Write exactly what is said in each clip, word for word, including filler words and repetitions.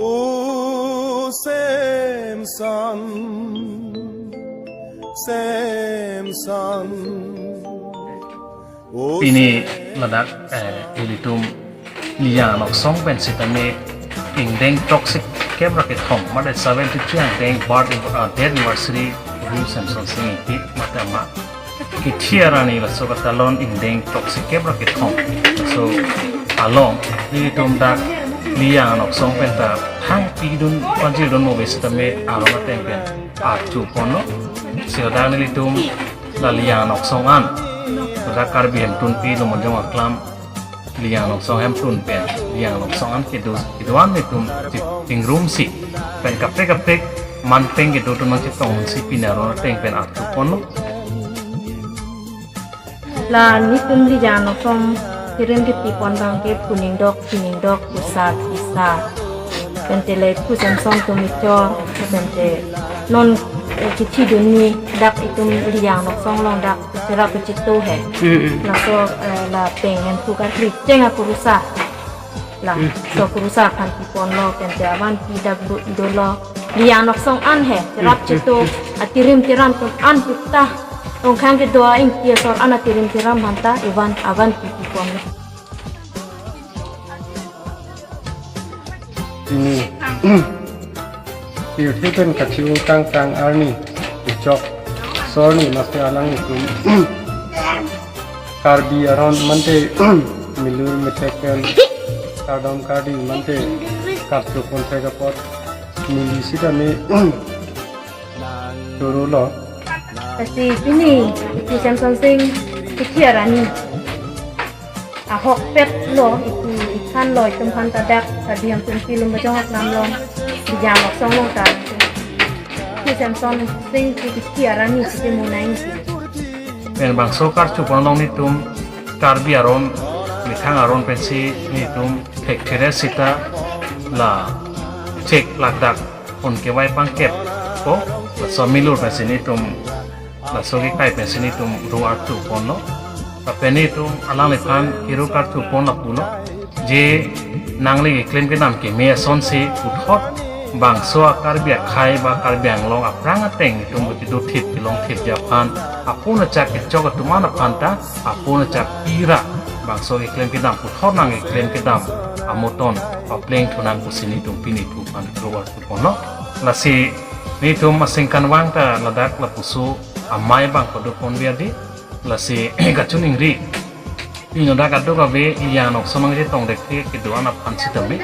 O Samson, Samson. O Pini Samson. Ladak, eh, ilitum Liyang Noksong pen sitame ingdeng throksi kep ra kethom, mate seventy three angdeng birth, uh, death anniversary Ru Samson Sing Ingti mate ama kithi arani laso katalon ingdeng throksi kep ra kethom. Laso along nelitum dak Liyang Noksong penta thang pidun panjirdun mo ave sitame aron ateng pen arju ponlo. Sita dak nelitum la Liyang Noksong an, dak Karbi Hemtunpi Lumbajong Aklam Liyang Noksong Hemtun pen Liyang Noksong an kedo, kedo-an nelitum chingrum si pen kaprek kaprek man pen kedo atum nangchetong si pini aron ateng pen arju ponlo. La nelitum Liyang Noksong tirim kiti pon abang ke phu ningdok, phi ningdok, pusa, pisa. Pente le Pu Samson atum icho, pente non, eh, kithi dunji dak itum Liyang Noksong along dak cherap kechito he. Mm, mm. Laso, eh, la peng Hemphu karkli cheng akurusar. La, mm, so kurusar aphan pi ponlo, pente avanpi dak do, dolo. Liyang Noksong an he, cherap, mm, mm, chito, mm, atirim tiram atum an pu ta. Tongkhang kedo a-ingti asor an atirim tiram aphanta, ivan avanpi pi ponlo. Pini, pirthe pen kachi-o tangtang arni, kechok, sorni masi alanglitum Karbi aron mante milur methek pen kardom kardi mante karcho ponthek apot neli sitame choro lo. Lasi pini Pu Samson Sing kithi arani ahokpet lo, itum, ithan lo, itum aphanta dak Karbi Hemtunpi Lumbajong Aklam along Liyang Noksong along ta Pu Samson Sing kithi arani si kemunai si. Pen bangso karcho pon along nelitum Karbi aron, methang aron pensi nelitum thek theres sita la chek lakdak pon kevai pangkep ko, laso milur pensi nelitum, laso kekai pensi nelitum ru arju ponlo. Lapen nelitum alangliphan kiru karju pon lapulo. Je nangli keklem kedam keme asonsi puthot bangso a-Karbi akhei ba Karbi Anglong aphrang ateng itum buti do thip kelong thip aphan apun achak kechok atum an aphanta apun achak pira bangso keklem kedam puthot nang keklem kedam amoton papleng thunang pusi nelitum pini pu aphan ru arju ponlo. Lasi nelitum asengkan vang ta ladak lapuso amei abang pado pon biadi. Lasi kachiningri pini ladak aduk ave Liyang Noksong nangchetong dek ke kedo-an aphan sitame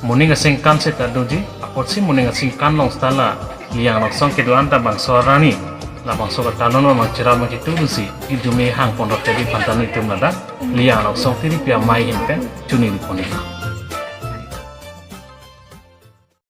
moning asengkan seta doji, apotsi moning asengkan along seta la Liyang Noksong kedo-an ta bangso arani, la bangso katalon abang cherap abang chito si, ijume hang pon rap tadi aphanta nelitum ladak Liyang Noksong tiri pi amei ahin pen choningri pon-iklo.